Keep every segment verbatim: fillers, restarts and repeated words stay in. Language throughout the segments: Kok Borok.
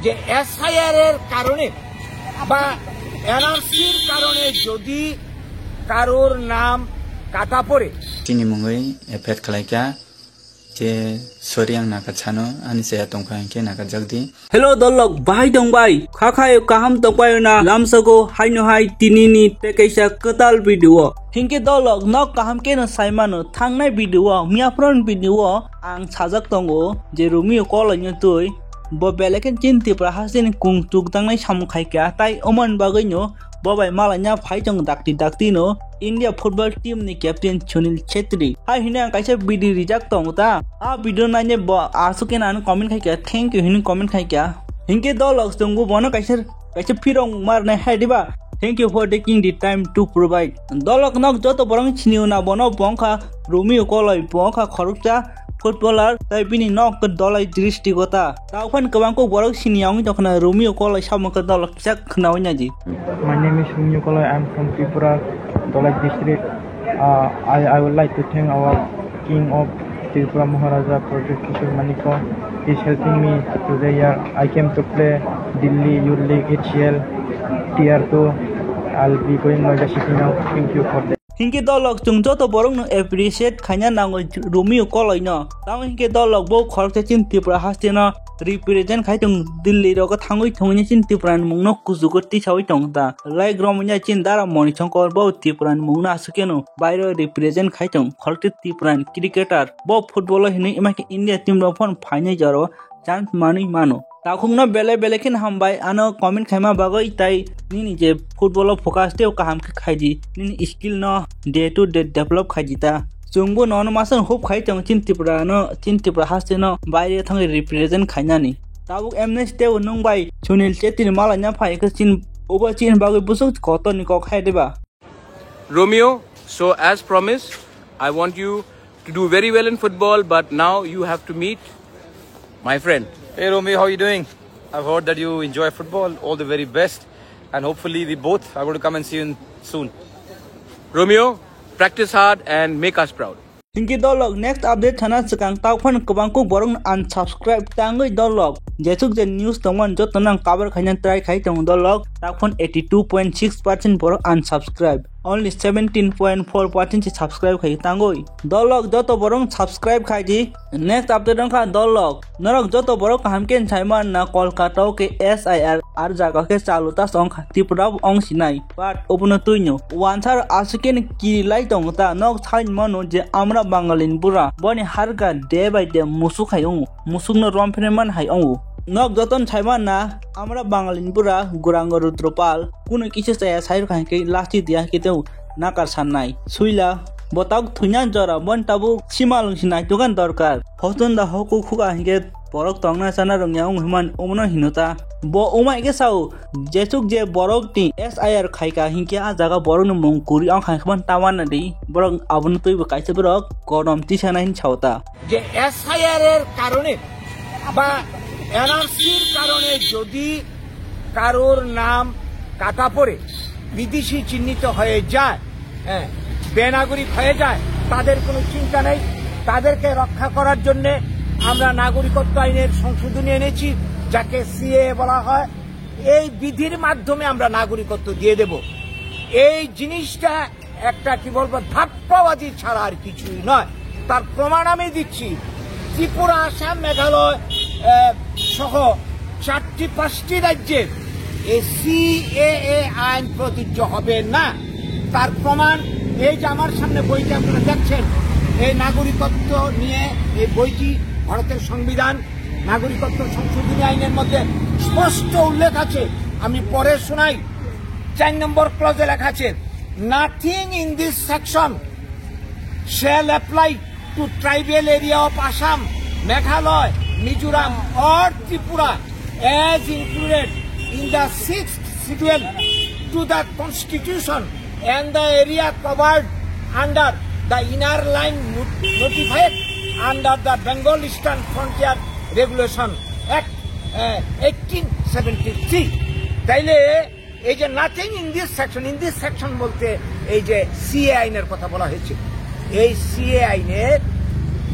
যে এসআইআর এর কারণে বা এনআরসির কারণে যদি কারোর নাম কাটা পড়ে, chini mungwi effect khlai kha, je sorry ang naka sano, ani saya tongkha hinkhe naka jakdi. Hello dolok, bahai tong bai? Kha khayo kaham tong bai na? Lamsago haino hai tinini tei kaisa kwtal video. Hinkhe dolok, nok kaham khe no sai mano, thangnai video, miyapron video ang sajak tongo je Romeo Koloino twi. Bo belai khe chini Tripura hasteni kung tuk tangnai samung khai kha, tai oman bagwino bo bai malaina phai tong dakti dakti no India football team ni captain Sunil Chhetri. Hai hino ang kaisa video rijak tongo ta. A video naine bo aswk khe ano comment khai kha, "Thank you," hino comment khai kha. Hinkhe dolok chwngbo bono kaisa, kaisa phirong marnai hai diba? "Thank you for taking the time to provide." Dolok nok joto borok sini na bono bongkha Romeo Koloi, bongkha khoroksa footballer, tai bini nok dolai dristi gota. Tao phan kwbang kok borok sini ya wngwi tongkhna Romeo Koloi samung khe dolok kisa khnawi naidi. My name is Romeo Koloi. I'm from Tripura, Dolai district. Uh, I, I would like to thank our King of Tripura Maharaja Pradyut Kishore Manikya. He's helping me today here. I came to play Delhi Youth League H C L Tier two. I'll be going Noida City now. Thank you for that. Hinkhe dolok chwng joto borokno appreciate khaina nango Romeo Koloino. Tamo hinkhe dolok bo khoroksa chini Tripura hasteno represent khai tong, Delhi rogo thangwi thangwi chini Tripura ni mungno kuchugo tisawi tong ta. Like romwi chini dara Moni Shankar bo Tripura ni mungno aswk keno bairo represent khai tong. Khoroksa Tripura ni cricketer bo football o hinwi ima khe India team rok phano phainai jora o chance manwi mano. Takhukno belai belai kheno hambai ano comment khaima bagwi, tai nini je football o focus teo kaham khe khaidi, nini skill no day to day develop khaidi ta. Chwngbo nono masa hope khai tongo chini Tripura no, chini Tripura haste no baire thangwi represent khainani. Tabuk M N S teo nwng bai Sunil Chhetri malaina phai khe chin obo chini bagwi busuk kotor ni kok hai diba? Romeo, so as promised, I want you to do very well in football, but now you have to meet my friend. Hey Romeo, how you doing? I've heard that you enjoy football. All the very best, and hopefully we both are going to come and see you soon. Romeo, practice hard and make us proud. Hinkhe dolok next update thana swkang tao phano kwbang kuk borok unsubscribe tangwi dolok. Jesuk je news tongmani joto nang cover khaina try khai tongo dolok. Tao phano eighty two point six percent borok unsubscribe. Only seventeen point four percent se subscribe khai tangwi. Dolok joto borok subscribe khai di. Next update wngkha dolok. Norok joto borok kaham khe sai man na Kolkata o khe S I R ar jaga khe chalu ta song kha Tripura o ong sinai. But obono twino. Wansar aswk khe kiri lai tongo ta. Nok sai mano je amra Bangalin bura. Boni harga day by day musuk hai ongo. Musukno rom phene man hai ongo. Nok joton sai man na amra Bangalin bura Guranga Rudropal. Kuno kisa chaya sai rwkha hinkhe lasti diya hinkhe teo nakar sannai. Suila, bo tabuk thwina jora, bon tabuk simalwng se naitokna dorkar. Hoton da hokuk huka hinkhe borok tongna chana rwngya wng himan omono hino ta. Bo wngma hinkhe sao, jesuk je borok ni S I R khaika hinkhe a jaga borok ni mung kuri wng kha hinkhe man tawana di. Borok abono twibo kaisa borok korom tisana hin sao ta. যে এসআইআর এর কারণে বা এনআরসির কারণে যদি কারোর নাম কাটা পড়ে, বিদেশি চিহ্নিত হয়ে যায়, হ্যাঁ, বেনাগরিক হয়ে যায়, তাদের কোনো চিন্তা নেই। তাদেরকে রক্ষা করার জন্য আমরা নাগরিকত্ব আইনের সংশোধনী এনেছি, যাকে সিএএ বলা হয়। এই বিধির মাধ্যমে আমরা নাগরিকত্ব দিয়ে দেব। এই জিনিসটা একটা, কি বলবো, ধাপ্পাবাজি ছাড়া আর কিছুই নয়। তার প্রমাণ আমি দিচ্ছি, ত্রিপুরা, আসাম, মেঘালয়, আহ, সহ চারটি পাঁচটি রাজ্যে এই সিএএ আইন প্রযোজ্য হবে না। তার প্রমাণ এই যে আমার সামনে বইটি আপনারা দেখছেন, এই নাগরিকত্ব নিয়ে এই বইটি, ভারতের সংবিধান, নাগরিকত্ব সংশোধনী আইনের মধ্যে স্পষ্ট উল্লেখ আছে। আমি পড়ে শোনাই, চার নম্বর ক্লজে লেখা আছে, "Nothing in this section shall apply to tribal area of Assam, Meghalaya, Mizoram or Tripura as included in the sixth schedule to the constitution and the area covered under the inner line not-, notified under the Bengal Eastern Frontier Regulation Act, uh, eighteen seventy-three." তাইলে এই যে nothing in this section, in this section বলতে এই যে সিএএ আইনের কথা বলা হয়েছে, এই সিএএ আইনের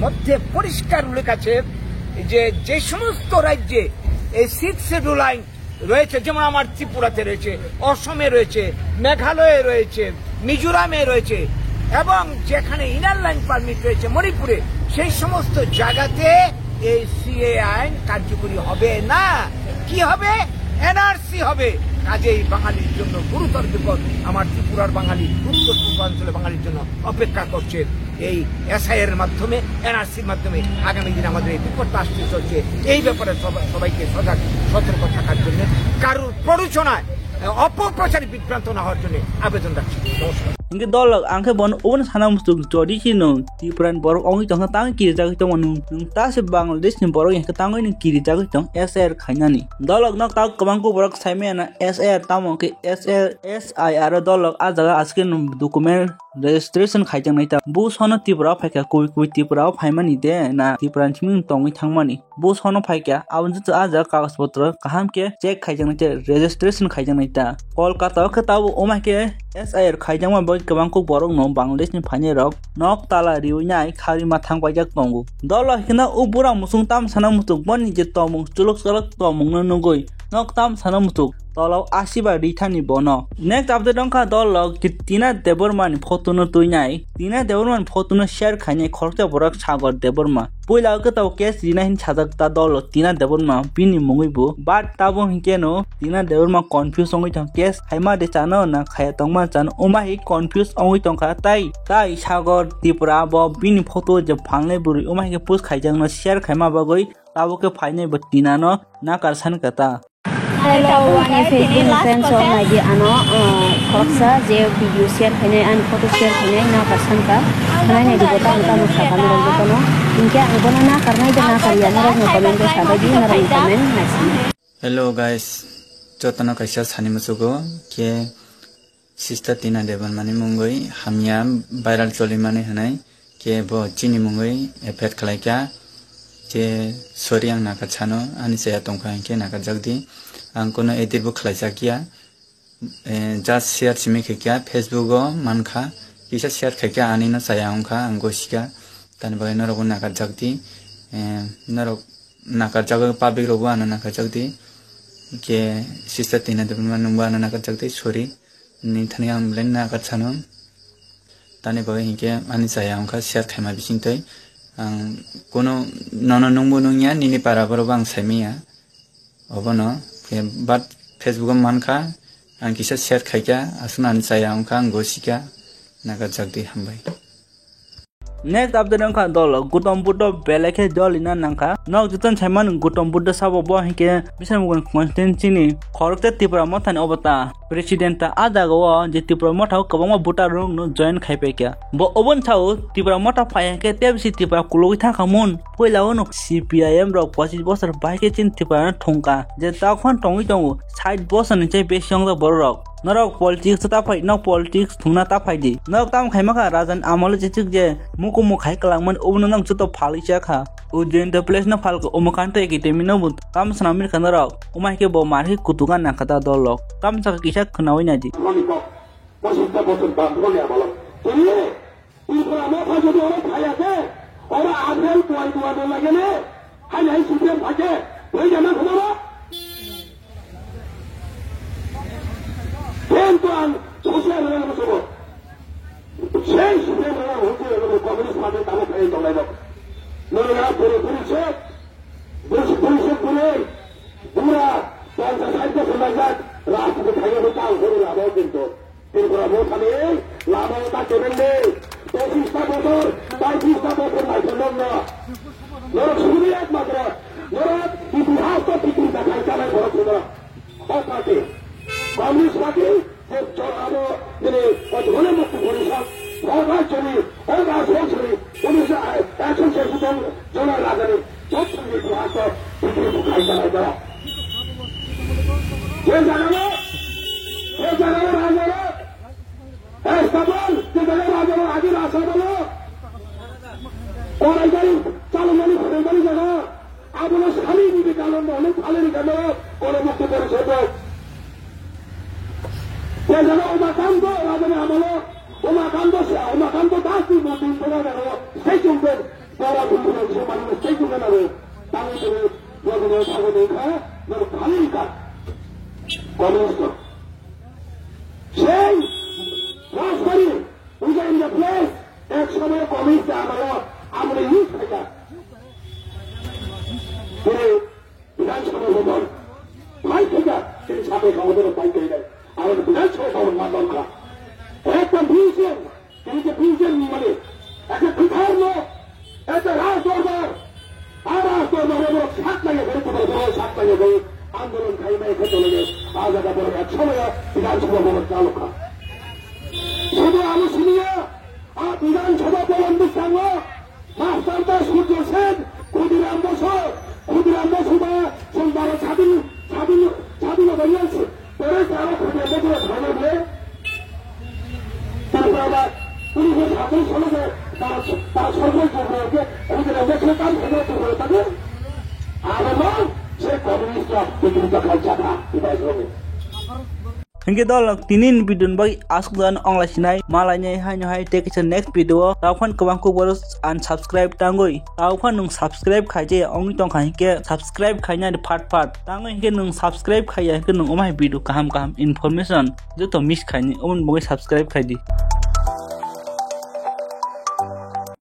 মধ্যে পরিষ্কার উল্লেখ আছে যে যে সমস্ত রাজ্যে এই সিক্স শিডিউল আইন রয়েছে, যেমন আমার ত্রিপুরাতে রয়েছে, অসমে রয়েছে, মেঘালয়ে রয়েছে, মিজোরামে রয়েছে, এবং যেখানে ইনার লাইন পারমিট রয়েছে মণিপুরে, সেই সমস্ত জায়গাতে এই সিএ আইন কার্যকরী হবে না। কি হবে? এনআরসি হবে। কাজেই বাঙালির জন্য গুরুতর বিপদ। আমার ত্রিপুরার বাঙালি, উত্তর পূর্বাঞ্চলে বাঙালির জন্য অপেক্ষা করছে। এই এসআইআর এর মাধ্যমে, এনআরসির মাধ্যমে আগামী দিনে আমাদের এই বিপদটা আসতে চলছে। এই ব্যাপারে সবাই, সবাইকে সজাগ, সতর্ক থাকার জন্য, কারোর প্ররোচনায়, আহ, অপপ্রচারে বিভ্রান্ত না হওয়ার জন্য আবেদন রাখছি। নমস্কার। Hingke dolok ang khe bono obono sana muchung, jodi chini Tripura ni borok wngwi tongkha, tang kirijagwi tongmani nwng, nwng ta se Bangladesh ni borok hingke tangwi nwng kirijagwi tong S I R khainani. Dolok no ta kwbang kuk borok saimaya na S I R tamo khe S R, S I R o dolok ah jaga aswk no document registration khaijaknai ta. Bo sono Tripura o phaikha, kubui kubui Tripura o phaimani de na Tripura ni simi tongwi thangmani. Bo sono phaikha, aboni joto ah jaga kagoj potro kaham khe check khaijaknai ta, registration khaijaknai ta. Kolkata o khe tabuk wngma khe S I R khaijakma bai kwbang kuk borok no Bangladesh ni phainai rok nok tala riwi nai kharwi ma thang paijak tongo. Dolo hikhe no o bura muchung tam sana muchung boni je tongmung chuluk chalak tongmung no nugwi nok tam sana muchung. Tolao asiba rithani bono. Next update wngkha dolo ki-, Tina Debbarma ni photo no tuinai. Tina Debbarma ni photo no share khainai khoroksa borok Sagar Debbarma. Puila o khe tabo case rina hin sajak ta dolo Tina Debbarma bini mungwi bo. But tabo hinkhe no Tina Debbarma confuse wngwi thang case khaima de chano na khaya tongma chano. Wngma hi confuse wngwi tongkha tai, tai Sagar Tripura bo bini photo je phalnai bwrwi wngma hinkhe post khaijakno share khaima bagwi tabuk khe phainai bo Tina no nakar san kha ta. Hello, ani Facebook ni friends rok naidi ano, uh, khoroksa je video share khainai, ani photo share khainai, nakar san kha. Khwnai naidi bo tamo tamo sakha norok jotono. Hinkhe ang bono nakar nai de nakar ya, norok ni comment o sabai di, norok ni comment naising. Hello guys, jotono kaisa sani muchugo khe Sister Tina Debbarma ni mungwi hamya viral cholimani hwnwi khe bo chini mungwi affect khlaikha. Khe sorry ang nakar sano, ani chaya tongkha hinkhe nakarjak di. Ang kono edit bo khlaijakya. Eh, just share simi khaikha, Facebook o mankha. Kisa share khaikha, ani no chaya wngkha, ang gosikha. Tani bagwi norok bo nakarjak di. Eh, norok nakarjak, public rok bo ano nakarjak di. Khe Sister Tina Debbarma nwng bo ano nakarjak di, sorry. Nini thani ang belai nakar sano. Tani bagwi hinkhe ani chaya wngkha share khaima bisingtwi. Ang kono nono nungbo nungya, nini para borok bo ang saimanya. Obono khe but Facebook o mankha, ang kisa share khaikha, aswkno ani chaya wngkha, ang gosikha, nakarjak di, hambai. Next update wngkha dolo Gautam Buddha belai khe jolina nangkha. Nok jotono saimano Gautam Buddha sabo bo hinkhe Bishnupur constituency ni khoroksa Tipra Mothani obota president ta. A jaga o je Tipra Motha o kwbangma voter rok no join khai paikha. Bo oboni sao Tipra Motha phai hinkhe tebsi Tipra kulugwi thangkha mun. Puila o no C P I M rok pochis bosor bai khe chini Tipra no thungkha. Je takhon tongwi tongo sait bosor ni chai besi wngjak borok rok. Norok politics ta phai, nok politics thungna ta phai di. Nok tamo khai makha raja ni amolo chichik je mukumu khai kwlangmani obono nang joto phalwi cha kha. Ujjayanta place no phalka Umakanta Academy no bo tamo swnam mirkha norok. Umai khe bo marhi kutuga nangkha ta dol rok. Tamo sakha kisa khwnawi nai di. Tripura Motha jodi oro phaiya khe, oro apel tuai tuai bo lagene, hai hai C P M phai khe, bwrwi jana khumaro. Phone to ang social media mo sobo. Sei C P M rok hukui rok communist party tamo phai tonglai rok. Norok puri puri se, puri puri se puri. Bura, ponchas sait bosor laijak, rajniti phaiya bo tang horo labo kintu. Tripura Mothani lama ta kebeng de, pochista bosor, paisista bosor naithok nokno. Norok suri ekmatro, norok itihas to pitri ta khai chanai borok sumara. O party, Communist Party, je jo-, abo, jini, o Jhone Mukti Porishad, o rajyoni, o rajwangshoni, unisho, eh, ekshon cheshiton jona rajani, joto ni itihas to pitri ta khai chanai borok. Je jagao, je jagao rajwangno, Estabal, je jagao rajwangno agi rajwangno, korai gari chalokmani, phrwngnani jaga, abono sani Vivekananda hwnwi phalwi rwkha norok, Gonomukti Porishod rok. Je jagao Umakanta rajani amolo, Umakanta se, Umakanta Das ni murti tongma jagao, sei chumben, Bora Bhumibol Singh Manipur sei chumben abo, tangwi tongwi, bogino thangwi tongkha. Khali ka. Communist. Sei Rajbari, Puja in the place, ek somoy communist amalo, amalo use khaika. Tini Bidhan Sabha Bhawan, phai khaika, tini sabai khawdero phai khaika, amalo Bidhan Sabha Bhawan ma dorkar. Ekta museum, Tini je P G ni mane, ekta kwthar no, ekta raj dorbar, a raj dorbar o borok sak nai gari, kwthar borok sak nai gari, andolon khai mai khe tole ge, a jaga borok ek somoy o Bidhan Sabha Bhawan chalo kha. Sudu amo siniya, a Bidhan Sabha Bhawan bwskango, Master da Surjo Sen, Khudiram Bosu, Khudiram Bosu ba, Sundar Sadin, Sadin, Sadin Bhayan se, Tere taro khode moto thane bole. Tripura ba, tini ko sato solo de, ta, ta sorgo jogro ke, khode na moto kam khode jogro ta de. Aro no, se communist ka, tini ka khalcha ka, ibai jogro. Hinkhe dol tini ni video ni bagwi aswk jan ongla sinai, malai nai haino hai tei kisa next video o. Tao phan kwbang kuk borok unsubscribe tangwi. Tao phan nwng subscribe khai je ongwi tongkha hinkhe subscribe khaina di phat phat. Tangwi hinkhe nwng subscribe khaiya hinkhe nwng omo hai video kaham kaham information joto miss khaini, omoni bagwi subscribe khai di.